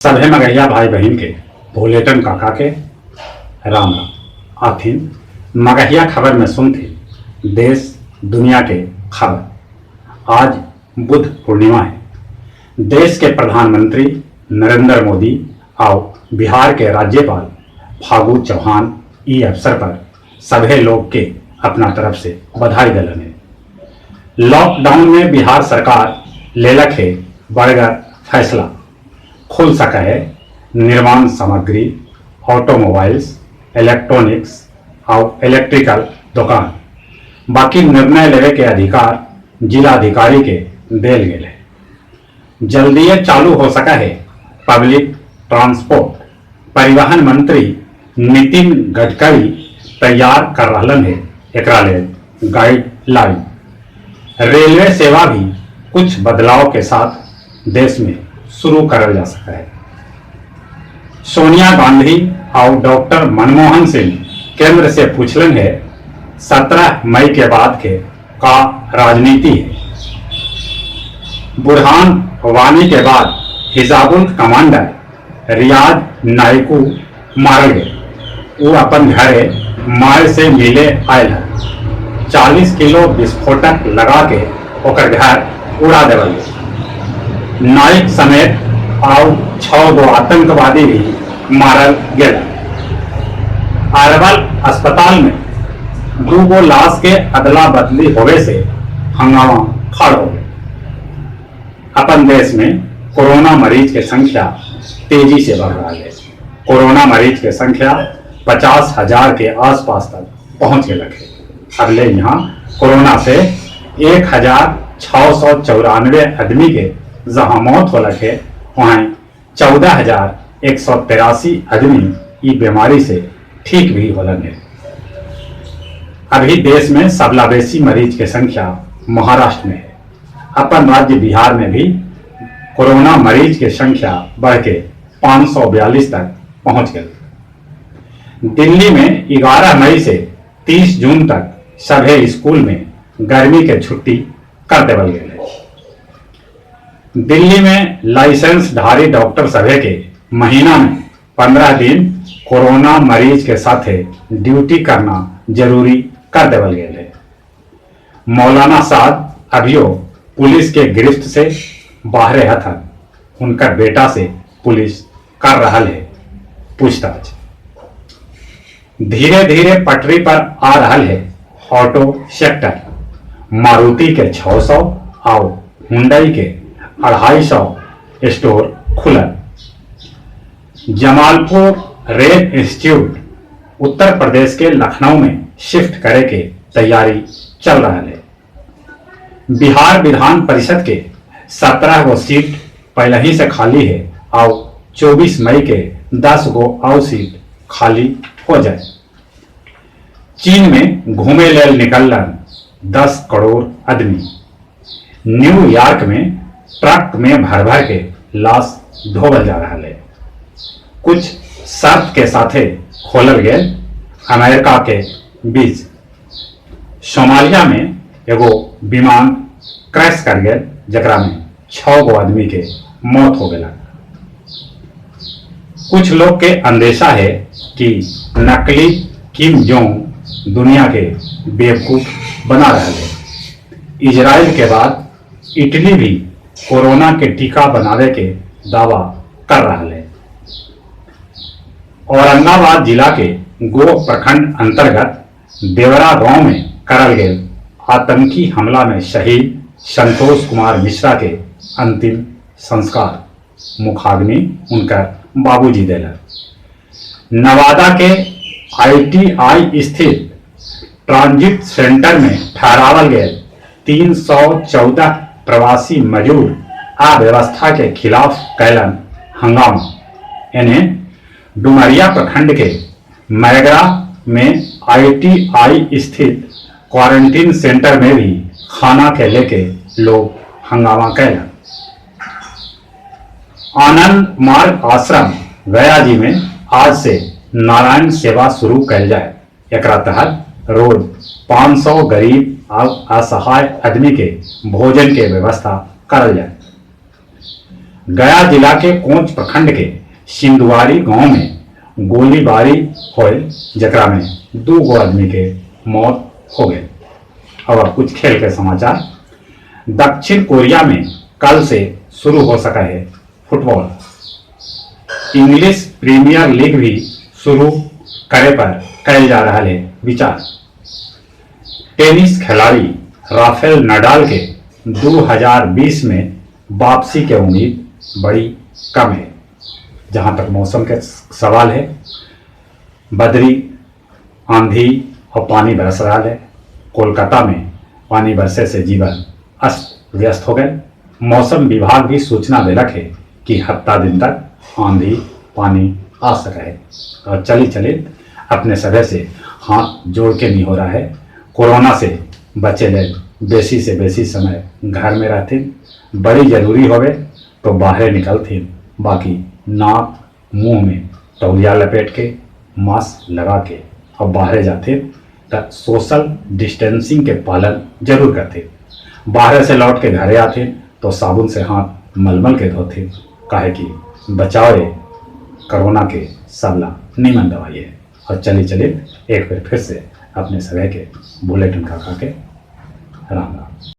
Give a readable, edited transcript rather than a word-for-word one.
सभे मगहिया भाई बहिन के भोलेटन काका के राम राम। आथिन मगहिया खबर में सुनथिन देश दुनिया के खबर। आज बुद्ध पूर्णिमा है। देश के प्रधानमंत्री नरेंद्र मोदी आउ बिहार के राज्यपाल फागू चौहान ई अवसर पर सभे लोग के अपना तरफ से बधाई देलन हे। लॉकडाउन में बिहार सरकार लेलक हे बड़गर फैसला, खुल सकऽ हे निर्माण सामग्री, ऑटोमोबाइल्स, इलेक्ट्रॉनिक्स आउ इलेक्ट्रिकल दोकान। बाकि निर्णय लेवे के अधिकार जिलाधिकारी के देल गेल हे। जल्दीये चालू हो सकऽ हे पब्लिक ट्रांसपोर्ट, परिवहन मंत्री नितिन गडकरी तैयार कर रहलन हे एकरा लेल गाइडलाइन। रेलवे सेवा भी कुछ बदलाव के साथ देश में शुरू करल जा सकऽ हे। सोनिया गांधी आउ डॉक्टर मनमोहन सिंह केंद्र से पूछलन हे 17 मई के बाद के का राजनीति हे। बुरहान वानी के बाद हिजाबुल कमांडर रियाज नायकू मारल गेल। ऊ अपन घरे माय से मिले आयल हल। 40 किलो विस्फोटक लगा के ओकर घर उड़ा देवल गेल। नाइक समेत आउ छौ गो आतंकवादी भी मारल गेलन। अरवल अस्पताल में दूगो लाश के अदला-बदली होवे से हंगामा खड़ हो गेल। अपन देश में कोरोना मरीज के संख्या तेजी से बढ़ रहा है। कोरोना मरीज के संख्या 50,000 के आसपास तक पहुंच गए है। अब ले यहाँ कोरोना से 1,694 आदमी के जहां मौत होलक है, वहीं 14,183 आदमी ई बीमारी से ठीक भी होलन है। अभी देश में सबला बेसी मरीज के संख्या महाराष्ट्र में है। अपन राज्य बिहार में भी कोरोना मरीज के संख्या बढ़ के 542 तक पहुंच गई। दिल्ली में 11 मई से 30 जून तक सभे स्कूल में गर्मी के छुट्टी कर देवल गए है। दिल्ली में लाइसेंसधारी डॉक्टर सभे के महीना में 15 दिन कोरोना मरीज के साथे ड्यूटी करना जरूरी कर देवल गए है। मौलाना साद अभियो पुलिस के गिरफ्त से बाहरे हथन। उनकर बेटा से पुलिस कर रहल है पूछताछ। धीरे धीरे पटरी पर आ रहल है ऑटो सेक्टर। मारुति के 600 आउ हुंडई के 250 स्टोर खुलल। जमालपुर रेल इंस्टीट्यूट उत्तर प्रदेश के लखनऊ में शिफ्ट करे के तैयारी चल रहा है। बिहार विधान परिषद के 17 गो सीट पहले ही से खाली है और 24 मई के 10 गो और सीट खाली हो जाए। चीन में घूमे लेल निकलन 10 करोड़ आदमी। न्यूयॉर्क में ट्रक में भर भर के लाश ढोवल जा रहा है। कुछ शर्त के साथे खोलल गेल अमेरिका के बीच। सोमालिया में एगो विमान क्रैश कर गेल, जकरा में 6 गो आदमी के मौत हो गया। कुछ लोग के अंदेशा है कि नकली किम जोंग दुनिया के बेवकूफ बना रहा है। इजराइल के बाद इटली भी कोरोना के टीका बनावे के दावा कर रहा है। औरंगाबाद जिला के गोह प्रखंड अंतर्गत देवरा गांव में करल गेल आतंकी हमला में शहीद संतोष कुमार मिश्रा के अंतिम संस्कार मुखाग्नि उनकर बाबूजी देलन। नवादा के आईटीआई स्थित ट्रांजिट सेंटर में ठहरावल गए 314 प्रवासी मजदूर अव्यवस्था के खिलाफ कैलन हंगामा। इन्हें डुमरिया प्रखंड के मैगरा में आईटीआई स्थित क्वारंटीन सेंटर में भी खाना के लेके लोग हंगामा कैलन। आनंद मार्ग आश्रम गया जी में आज से नारायण सेवा शुरू कैल जाए। एकरा तहत रोज 500 गरीब और असहाय आदमी के भोजन के व्यवस्था करल जाए। गया जिला के कोंच प्रखंड के सिंदुआरी गांव में गोलीबारी होल, जकरा में 2 गो आदमी के मौत हो गए। और अब कुछ खेल के समाचार। दक्षिण कोरिया में कल से शुरू हो सका है फुटबॉल। इंग्लिश प्रीमियर लीग भी शुरू करे पर कैल जा रहा है विचार। टेनिस खिलाड़ी राफेल नडाल के 2020 में वापसी के उम्मीद बड़ी कम है। जहां तक मौसम के सवाल है, बदरी, आंधी और पानी बरस रहा है। कोलकाता में पानी बरसे से जीवन अस्त व्यस्त हो गए। मौसम विभाग भी सूचना देलक है कि हफ्ता दिन तक आंधी पानी आ सका है। और चली चले अपने सभे से हाथ जोड़ के नहीं हो रहा है। कोरोना से बचे ले बेसी से बेसी समय घर में रहते, बड़ी जरूरी होवे तो बाहर निकलते, बाकी नाक मुंह में तौलिया लपेट के मास्क लगा के और बाहर जाते तो सोशल डिस्टेंसिंग के पालन जरूर करते। बाहर से लौट के घरे आते तो साबुन से हाथ मलमल के धोते, काहे कि बचाव कोरोना के सबला नीमन दवाई है। और चले चले एक फिर से अपने सभी के बुलेटिन का खा के राम राम।